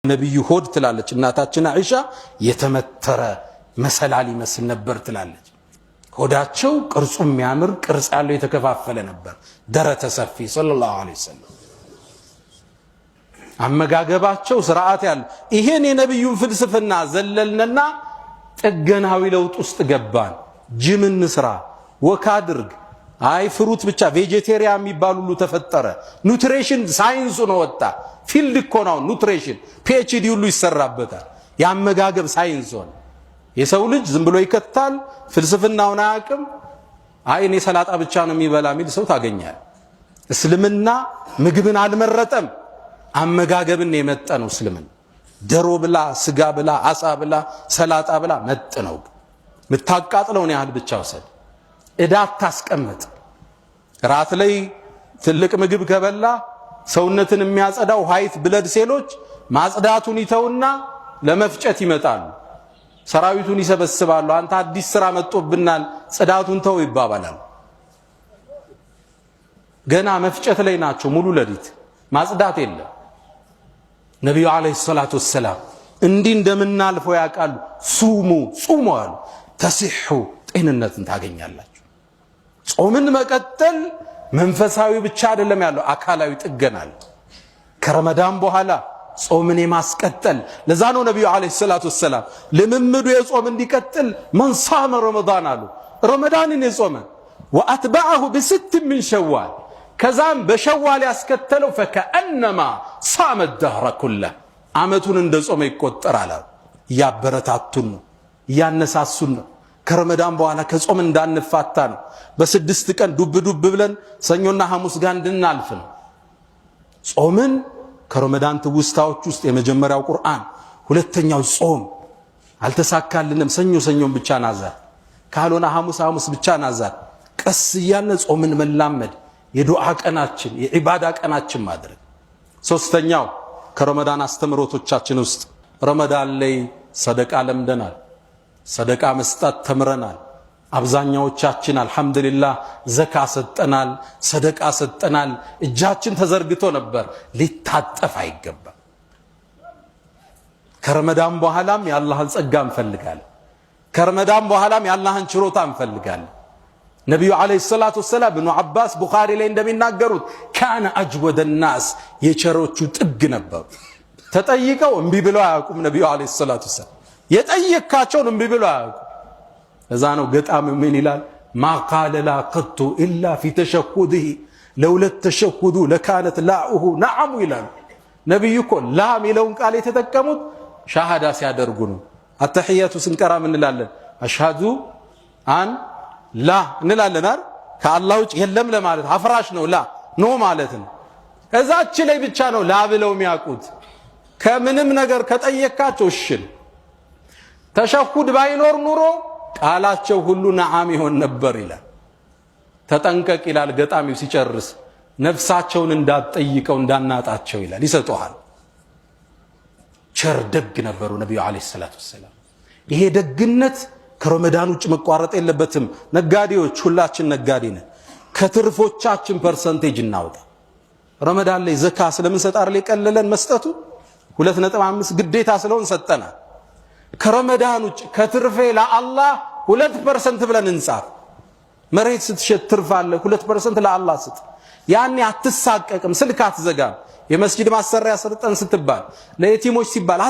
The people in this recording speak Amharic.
ነቢዩ ሆድ ትላለች እናታችን አይሻ የተመተረ መሰላል ይመስል ነበር ትላለች። ሆዳቸው ቅርጹ የሚያምር ቅርጽ ያለው የተከፋፈለ ነበር። ደረተ ሰፊ صلى الله عليه وسلم። አመጋገባቸው ስርዓት ያለው። ይሄን የነቢዩን ፍልስፍና ዘለልንና ጥገናዊ ለውጥ ውስጥ ገባን። ጅም እንስራ፣ walk አድርግ፣ አይ fruit ብቻ፣ vegetarian የሚባል ሁሉ ተፈጠረ። Nutrition ሳይንሱ ነው ወጣ። Field እኮ ነው nutrition፣ PhD ሁሉ ይሰራበታል። የአመጋገብ ሳይንስ ሆነ። የሰው ልጅ ዝም ብሎ ይከታል፣ ፍልስፍናውን አያውቅም። አይ እኔ ሰላጣ ብቻ ነው የሚበላ የሚል ሰው ታገኛል። እስልምና ምግብን አልመረጠም፣ አመጋገብን የመጠነው እስልምና። ደሮ ብላ፣ ስጋ ብላ፣ አሳ ብላ፣ ሰላጣ ብላ መጥነው። የምታቃጥለውን ያህል ብቻ ውሰድ። እዳ አታስቀምጥ። ራት ላይ ትልቅ ምግብ ከበላ ሰውነትን የሚያጸዳው white blood ሴሎች ማጽዳቱን ይተውና ለመፍጨት ይመጣሉ። ሰራዊቱን ይሰበስባሉ። አንተ አዲስ ስራ መጥቶብናል፣ ጽዳቱን ተው ይባባላል። ገና መፍጨት ላይ ናቸው። ሙሉ ሌሊት ማጽዳት የለም። ነቢዩ عليه الصلاة والسلام እንዲህ እንደምናልፈው ያውቃሉ። صوموا ጹሙ አሉ። تصحوا ጤንነትን ታገኛላችሁ። ጾምን መቀጠል መንፈሳዊ ብቻ አይደለም ያለው አካላዊ ጥገና አለ። ከረመዳን በኋላ ጾምን የማስቀጠል፣ ለዛ ነው ነቢዩ عليه الصلاة والسلام ልምምዱ የጾም እንዲቀጥል من صام رمضان አሉ። ረመዳንን የጾመ وأتبعه بست من شوال ከዛም በሸዋል ያስከተለው فكأنما صام الدهر كله ዓመቱን እንደ ጾመ ይቆጠራል አሉ። እያበረታቱን ነው፣ እያነሳሱን ነው። ከረመዳን በኋላ ከጾም እንዳንፋታ ነው። በ6 ቀን ዱብ ዱብ ብለን ሰኞና ሐሙስ ጋር እንድናልፍ ነው። ጾምን ከረመዳን ትውስታዎች ውስጥ የመጀመሪያው ቁርአን፣ ሁለተኛው ጾም። አልተሳካልንም፣ ሰኞ ሰኞን ብቻ ናዛል፣ ካልሆነ ሐሙስ ሐሙስ ብቻ ናዛል። ቀስ እያልን ጾምን መላመድ፣ የዱዓ ቀናችን የዒባዳ ቀናችን ማድረግ። ሶስተኛው ከረመዳን አስተምህሮቶቻችን ውስጥ ረመዳን ላይ ሰደቃ ለምደናል። ሰደቃ መስጠት ተምረናል። አብዛኛዎቻችን አልሐምዱሊላህ ዘካ ሰጠናል፣ ሰደቃ ሰጠናል። እጃችን ተዘርግቶ ነበር፣ ሊታጠፍ አይገባም። ከረመዳን በኋላም የአላህን ጸጋ እንፈልጋለን። ከረመዳን በኋላም የአላህን ችሮታ እንፈልጋለን። ነቢዩ عليه الصلاة والسلام እብኑ ዓባስ ቡኻሪ ላይ እንደሚናገሩት كان أجود الناس የቸሮቹ ጥግ ነበሩ። ተጠይቀው እምቢ ብለው አያውቁም። ነቢዩ عليه الصلاة والسلام የጠየካቸውን እምቢ ብለው አያውቁም። እዛ ነው ገጣሚ ምን ይላል? ما قال لا قط إلا في تشهده لولا التشهد لكانت لاؤه نعم ይላሉ። ነቢዩ እኮ لا የሚለውን ቃል የተጠቀሙት ሻሃዳ ሲያደርጉ ነው። አተሕያቱ ስንቀራ ምን እንላለን? أشهد أن لا እንላለን አይደል? ከአላህ ውጭ የለም ለማለት አፍራሽ ነው። لا no ማለት ነው። እዛች ላይ ብቻ ነው لا ብለው የሚያውቁት። ከምንም ነገር ከጠየካቸው እሽን ተሸሁድ ባይኖር ኑሮ ቃላቸው ሁሉ نعم ይሆን ነበር ይላል። ተጠንቀቅ ይላል ገጣሚው ሲጨርስ፣ ነፍሳቸውን እንዳትጠይቀው እንዳናጣቸው ይላል። ይሰጡሃል። ቸር ደግ ነበሩ ነቢዩ عليه الصلاة والسلام። ይሄ ደግነት ከረመዳን ውጭ መቋረጥ የለበትም። ነጋዴዎች፣ ሁላችን ነጋዴ ነን። ከትርፎቻችን percentage እናውጣ። ረመዳን ላይ ዘካ ስለምንሰጥ አይደል የቀለለን መስጠቱ 2.5 ግዴታ ስለሆን ሰጠናል። ከረመዳን ውጭ ከትርፌ ለአላህ 2% ብለን እንጻፍ። መሬት ስትሸጥ ትርፍ አለ፣ 2% ለአላህ ስጥ። ያኔ አትሳቀቅም፣ ስልክ አትዘጋም። የመስጂድ ማሰሪያ ስርጠን ስትባል ለየቲሞች ሲባል